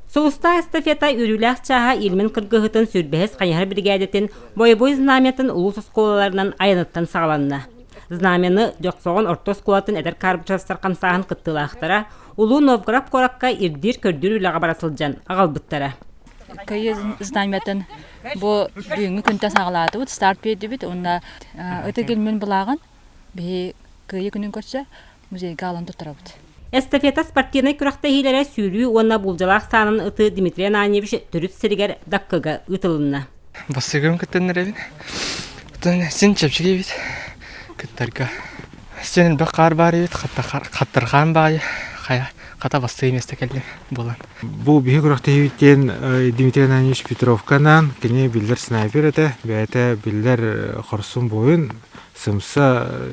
Сулустаах эстафета үөрүүлээх чааһа Ильмень кыргыһыытын сүүрбэһис хайыһар биригээдэтин бойобуой знамятын улуус оскуолаларынан айаныттан саҕаланна. Знамяны Дьохсоҕон орто оскуолатын эдэр карбышевтар хамсааһын кыттыылаахтара Улуу Новгород куоракка ирдиир-көрдүүр үлэҕэ бара сылдьан аҕалбыттара. Кыайыы знамятын бу бүгүҥҥү күнтэн саҕалаатыбыт, старт биэрдибит уонна ытык Ильмень былааҕын биһи Кыайыы күнүн көрсө музейга аҕалан туттарабыт. Эстафета спортивнай күрэхтэһиилэрэ сүүрүү уонна буулдьалаах саанан ытыы Дмитрий Ананьевич төрүт сиригэр Даккыга ыытылынна. Бастыгым кыттан эрэбин. Оттон син чэпчэки эбит кыттарга. Син элбэх хаар баар эбит, хаттархаан баайы хайа хата бастыы миэстэ кэллим буолан. Бу биһи күрэхтэһиибит диэн Дмитрий Ананьевич Петровканаан кини биллэр снайпер этэ, бэйэтэ биллэр хорсун буойун, сымса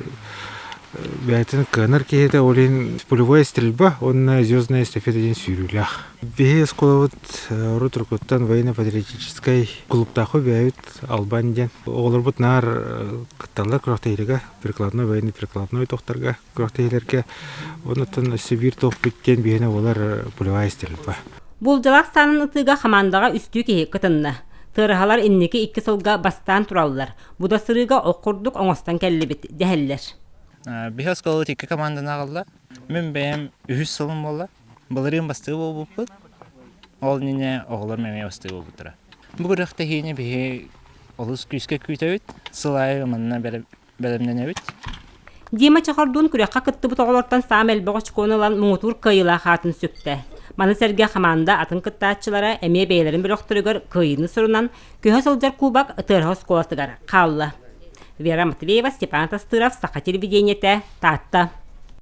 бэйэтин кыанар киһитэ, ол иһин пулевая стрельба уонна звездная эстафета диэн сүүрүүлээх. Биһи оскуолабыт урут уруккуттан военно-патриотическай клубтаахпыт бэйэбит Албан диэн. Оҕолорбут наар кытталлар күрэхтэһиилэргэ, прикладной военный прикладной тохтарга күрэхтэһиилэргэ. Оннуттан өссө биир туохпут диэн биһиэнэ буолар пулевая стрельба. Булдьалаах саанан ытыыга хамаандаҕа үстүү киһи кытынна. Тыараһалар инники икки сылга бастаан тураллар. Бу да сырыыга ох курдук оҥостон кэллибит дэһэллэр. Биһи оскуолабыт икки команданы аҕалла. Мин бэйэм үһүс сылым буолла. Былырыын бастыы буолбуппут. Ол иннинэ оҕолор эмиэ бастыы буолбуттара. Бу күрэхтэһиини биһи олус күүскэ күүтэбит. Сыл аайы манна бэлэмнэнэбит. Дима Чехордуун күрэххэ кыттыбыт оҕолортон саамай элбэх очкону ылан муҥутуур кыайыылаах аатын сүктэ. Маны сэргэ хамаанда атын кыттааччылара эмиэ бэйэлэрин бөлөхтөрүгэр кыайыыны сурунан, көһө сылдьар кубок Тыараһа оскуолатыгар хаалла. Вера Матвеева, Степан Тастыров, Саха телевидениетэ, Таатта.